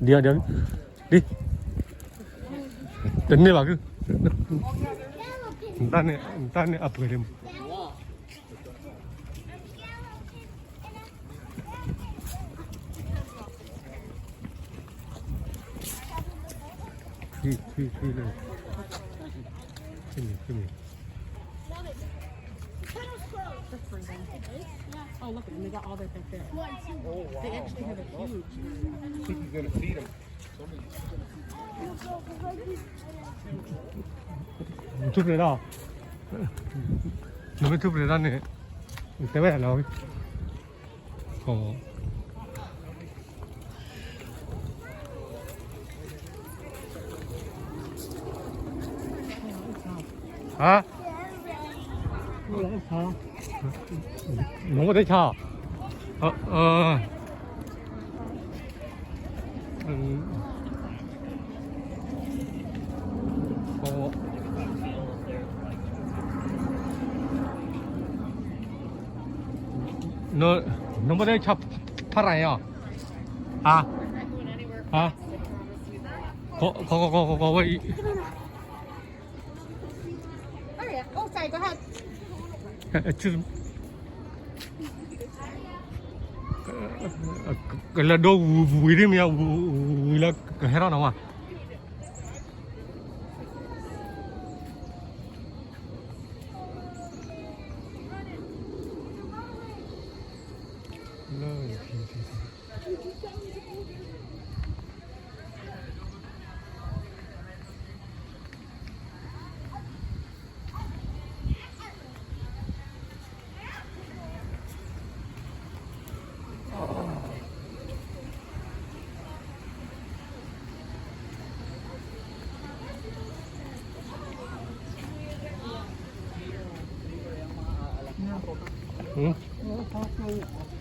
ဒီးဒီးဒီး တန့ၢ်ဘၣ်ခု တၢ်န့ၣ်အပှဲၤဒၣ် Oh, look, and they got all their things there. They actually have a huge. Think you're gonna feed them. နထူၣ်ဖျဲးဒၣ်, နမ့ၢ်ထူၣ်ဖျဲးဒၣ်န့ၣ် နတဲဝဲဒၣ်လီၤ. ဟါ, နအိၣ်တ့ၢ်ဆါ, အ, အ နဘၣ်တဲဆါဖးရၤအီၤ, ဟါ, ဟါ, ခီခီခီခီဝဲအံၤ ကလဲၤဒိဝံၤဒ်မ့ၢ်ဝံၤလၢကဟဲထီၣ်နီၤဝဲ. လၢ ဟမ်